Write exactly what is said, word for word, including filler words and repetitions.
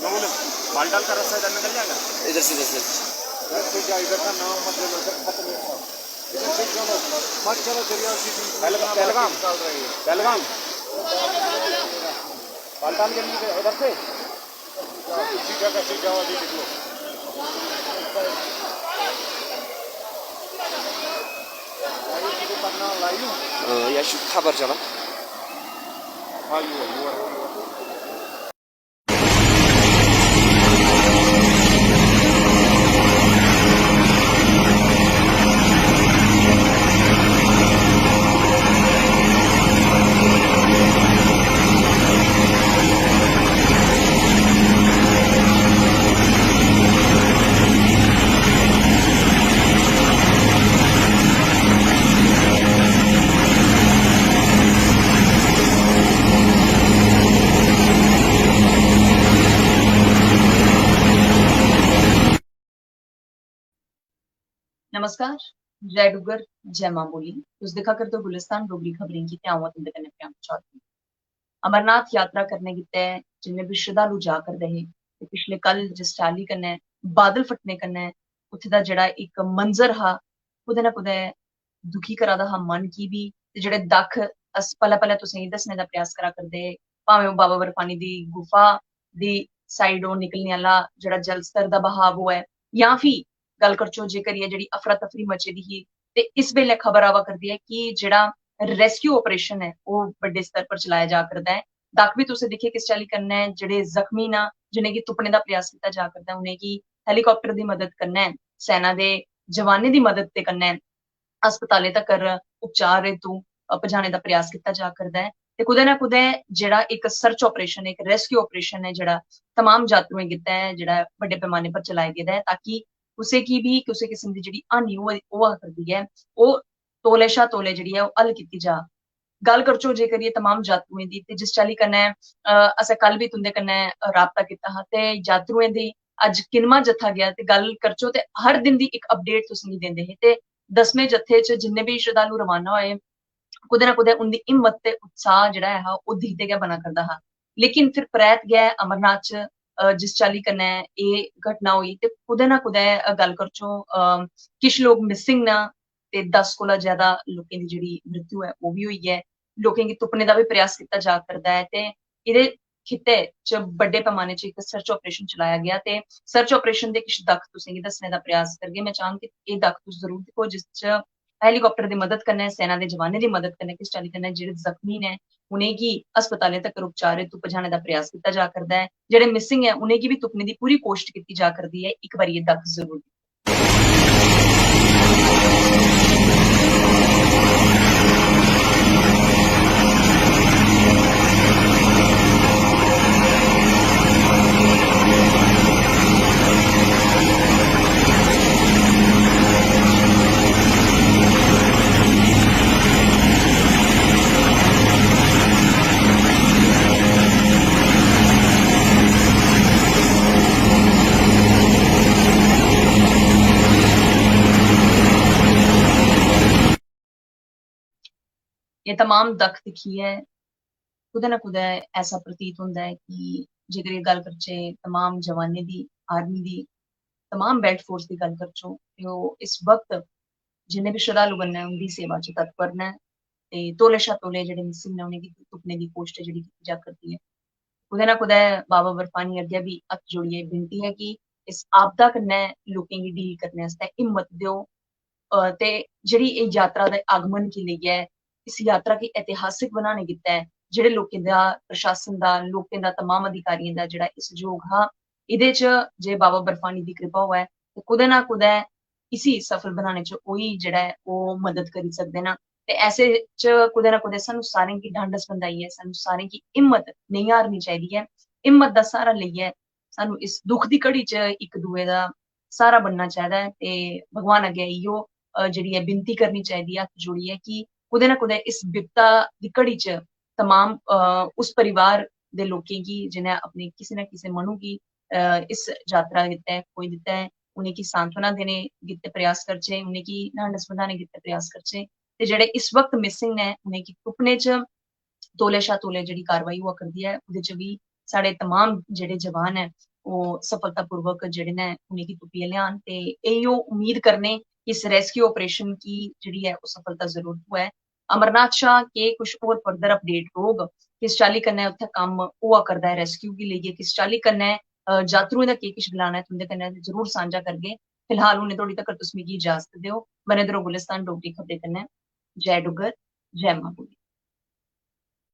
बालटाल का रास्ता इधर निकल जाएगा। इधर से, इधर से। इधर से जाओ, इधर का नाम मत लेना, इधर खत्म है। इधर से चलो, मत चलो दरिया सीधी। पहलगाम, पहलगाम। निकाल रही है। पहलगाम। बालटाल के लिए उधर से। इसी जगह से जाओ, अभी निकलो। लाइव शुरू करना, लाइव। अ, या शुरू खबर चला। हाँ, यू, यू। नमस्कार, जय डुग्गर, जय मां बोली। तुस दिक्खा करदे ओ गुलिस्तान डोगरी खबरें गी ते अ'ऊं आं तुं'दे कन्नै प्रियंका चौधरी। अमरनाथ यात्रा करने गित्तै जिन्ने बी श्रद्धालु जा करदे हे ते पिछले कल जिस चाल्ली कन्नै बादल फटने कन्नै उत्थे दा जेह्ड़ा इक मंजर हा, कुतै ना कुतै दुखी करा दा हा मन गी बी। ते जेह्ड़े दक्ख अस पलै पलै तुसेंगी दस्सने दा प्रयास करा करदे हे, भामें ओह् बाबा बर्फानी दी गुफा दी साइड ओह् निकलने आह्ला जेह्ड़ा जल स्तर दा बहाव होऐ, जां फ्ही गल्ल करचो जेकर एह् जेह्ड़ी अफरा तफरी मची दी ही, ते इस बेल्लै खबर आवा करदी ऐ कि जेह्ड़ा रेस्क्यू ऑपरेशन ऐ ओह् बड्डे स्तर पर चलाया जा करदा ऐ। दक्ख बी तुसें दिक्खे किस चाल्ली कन्नै जेह्ड़े जख्मी न, जि'नेंगी तुप्पने दा प्रयास कीता जा करदा ऐ, उ'नेंगी हेलीकाप्टर दी मदद कन्नै, सेना दे जवानें दी मदद दे कन्नै अस्पतालें तकर उपचार हेतु, अ, पजाने दा प्रयास कीता जा करदा ऐ। ते कुतै ना कुतै जेह्ड़ा इक सर्च ऑपरेशन, इक रेस्क्यू ऑपरेशन ऐ जेह्ड़ा तमाम जातरुएं गित्तै जेह्ड़ा बड्डे पैमाने पर चलाया गेदा ऐ, ताकि कुसै गी बी कुसै किस्म दी जेह्ड़ी हानि होआ, होआ करदी ऐ, ओह् तौले शा तौले जेह्ड़ी ऐ ओह् हल कीती जा। गल्ल करचो जेकर एह् तमाम जातरुएं दी, ते जिस चाल्ली कन्नै, अ, असें कल बी तुं'दे कन्नै राबता कीता हा, ते जातरुएं दी अज्ज किनमां जत्था गेआ, ते गल्ल करचो ते हर दिन दी इक अपडेट तुसेंगी दिंदे हे। ते दसमें जत्थे च जिन्ने बी श्रद्धालु रवाना होए, कुतै ना कुतै उं'दी हिम्मत ते उत्साह जेह्ड़ा ऐ हा, ओह् दिखदे गै बना करदा हा। लेकिन फिर परैत गै अमरनाथ च, अ, जिस चाल्ली कन्नै एह् घटना होई, ते कुतै ना कुतै, अ, गल्ल करचो, अ, किश लोक मिसिंग न, ते दस कोला ज्यादा लोकें दी जेह्ड़ी मृत्यु ऐ, ओह् बी होई ऐ। लोकें गी तुप्पने दा बी प्रयास कीता जा करदा ऐ, ते एह्दे खित्ते च बड्डे पैमाने च इक सर्च ऑपरेशन चलाया गेआ, ते सर्च ऑपरेशन दे किश दक्ख तुसेंगी दस्सने दा प्रयास करगे। में चाहङ कि एह् दक्ख तुस जरूर दिक्खो, जिस च हेलीकाप्टर दी मदद कन्नै, सेना दे जवानें दी मदद कन्नै किस चाल्ली कन्नै जेह्ड़े जख्मी न, उ'नेंगी अस्पतालें तक्कर उपचार हेतु पजाने दा प्रयास कीता जा करदा ऐ। जेह्ड़े मिसिंग ऐ, उ'नेंगी बी तुप्पने दी पूरी कोशट कीती जा करदी ऐ। इक बारी एह् दक्ख जरूर दिक्खो। एह् तमाम दक्ख दिक्खियै कुतै ना कुतै ऐसा प्रतीत होंदा ऐ कि जेकर एह् गल्ल करचै तमाम जवानें दी, आर्मी दी, तमाम बेल्ट फोर्स दी गल्ल करचै, ते ओह् इस वक्त जिन्ने बी श्रद्धालु कन्नै उं'दी सेवा च तत्पर न, ते तौले शा तौले जेह्ड़े मिसिंग न, उ'नेंगी तुप्पने दी कोशट जेह्ड़ी कीती जा करदी ऐ। कुतै ना कुतै बाबा बर्फानी अग्गें बी हत्थ जोड़ियै विनती ऐ कि इस आपदा कन्नै लोकें गी डील करने आस्तै हिम्मत देओ, अ, ते जेह्ड़ी एह् यात्रा दे आगमन गी लेइयै, इस यात्रा गी ऐतिहासिक बनाने गित्तै जेह्ड़े लोकें दा, प्रशासन दा, लोकें दा, तमाम अधिकारियें दा जेह्ड़ा एह् सैह्योग हा, एह्दे च जे बाबा बर्फानी दी किरपा होऐ, ते कुतै ना कुतै इसी सफल बनाने च ओही जेह्ड़ा ऐ, ओह् मदद करी सकदे न। ते ऐसे च कुतै ना कुतै सानूं सारें गी ढांढस बंधाइयै, सानूं सारें गी हिम्मत नेईं हारनी चाहिदी ऐ। हिम्मत दा स्हारा लेइयै सानूं इस दुख दी घड़ी च इक दूए दा स्हारा बनना चाहिदा ऐ। ते भगवान अग्गें इ'यो, अ, जेह्ड़ी ऐ, विनती करनी चाहिदी ऐ हत्थ जोड़ियै कि कुतै ना कुतै इस बिपता दी घड़ी च तमाम, अ, उस परिवार दे लोकें गी जि'नें अपने किसे ना किसे मनु गी, अ, इस यात्रा गित्तै खोई दित्ता ऐ, उ'नेंगी सांत्वना देने गित्तै प्रयास करचै, उ'नेंगी ढांढस बंधाने गित्तै प्रयास करचै। ते जेह्ड़े इस वक्त मिसिंग न, उ'नेंगी तुप्पने च तौले शा तौले जेह्ड़ी कार्रवाई होआ करदी ऐ, ओह्दे च बी साढ़े तमाम जेह्ड़े जवान ऐ, ओह् सफलतापूर्वक जेह्ड़े न उ'नेंगी तुप्पियै लेआन। ते इयो उम्मीद करने कि इस रेस्क्यू ऑपरेशन गी जेह्ड़ी ऐ ओह् सफलता जरूर थ्होऐ। अमरनाथ शा केह् कुछ होर फर्दर अपडेट रौह्ग, किस चाल्ली कन्नै उत्थै कम्म होआ करदा ऐ रेस्क्यू गी लेइयै, किस चाल्ली कन्नै, अ, जातरुएं दा केह् किश गलाना ऐ, तुं'दे कन्नै जरूर सांझा करगे। फिलहाल हुनै धोड़ी तगर तुस मिगी इजाजत देओ। बने दे र'वो गुलिस्तान डोगरी खबरें कन्नै। जय डुग्गर, जय मां बोली।